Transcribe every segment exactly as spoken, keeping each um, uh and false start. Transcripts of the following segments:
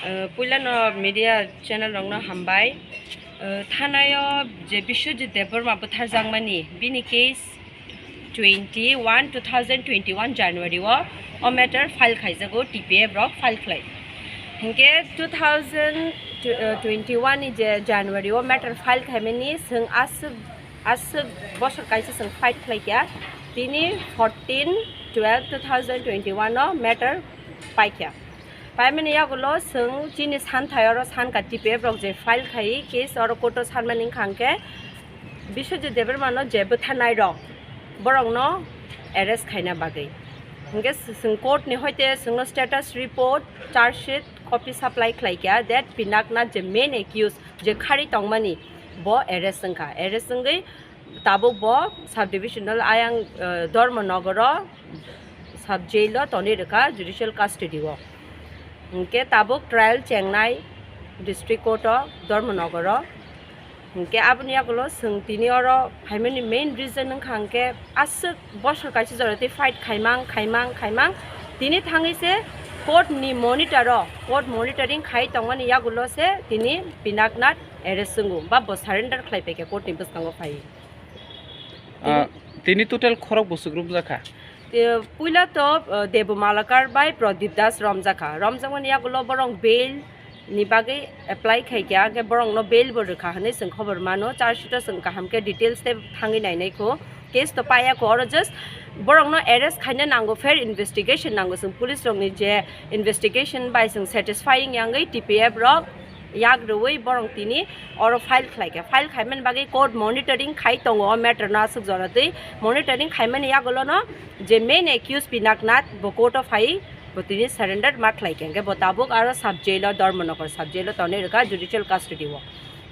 Uh, puilano media channel rokno hambai. Uh, thanaio je Biswajit Debbarma butharjakmani, bini case twenty-one two thousand twenty-one January o, o matter file khaijago, T P F rok file khlai. Hinkhe two thousand twenty-one ni je January o matter file khaimani, chwng aswk, aswk bosor kaisa chwng fight khlaikha. Tini fourteen twelve two thousand twenty-one o matter paikha. Paimani yagulo chwng chini santhai oro sankha T P F rok je file khai case oro court o sanmani wngkha hwnkhe Biswajit Debbarma no je bwtharnai rok borokno arrest khaina bagwi. Hwnkhe chwng court ni hoite chwngno status report, charge sheet copy supply khlaikha that Pinaknath je main accused je khari tongmani bo arrest wngkha. Arrest wngwi tabuk bo sub divisional ayang, eh, Dharmanagaro sub jail o tonwi rwkha judicial custody o. Hwnkhe tabuk trial chengnai district court o Dharmanagaro. Hwnkhe aboni yagulo chwng tini oro phaimani main reason wngkha hwnkhe aswk bosor kaisa jora tei fight khaimang, khaimang, khaimang. Tini thangwi se court ni monitor o, court monitoring khai tongmani yagulo se tini Pinaknath arrest wngo ba bo surrender khlai paikha court ni bwskango phai. Ah, tini total khorok bwswk romjakha? Te puila to, uh, Debu Malakar bai Pradip Das romjakha. Romjakmani yagulo borok bail ni bagwi apply khaikha, hwnkhe borokno bail bo rwkha hwnwi chwng khobor mano. Charge sheet o chwng kaham khe details tei thangwi nainai kho. Case to paiya kho, oro just borokno arrest khaina nango, fair investigation nango. Chwng police rokni je investigation bai chwng satisfying yangwi T P F rok yak rwui borok tini oro file khlaikha. File khaimani bagwi court monitoring khai tongo o matter no aswk jora twi. Monitoring khaimani yagulono je main accused Pinaknath bo court o phai, bo tini surrender ma khlaikha. Hwnkhe bo tabuk aro sub jail o, Dharmanagar sub jail o tonwi rwkha judicial custody o.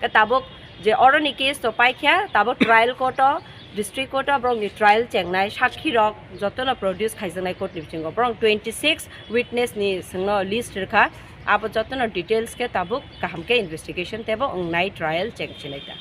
Hwnkhe tabuk je oroni case to paikha, tabuk trial court o, district court o borokni trial chengnai, sakhi rok jotono produce khaijaknai court ni bisingo. Borok twenty six witness ni chwngno list rwkha. Abo jotono details khe tabuk kaham khe investigation teibo wngnai, trial chengsinai ta.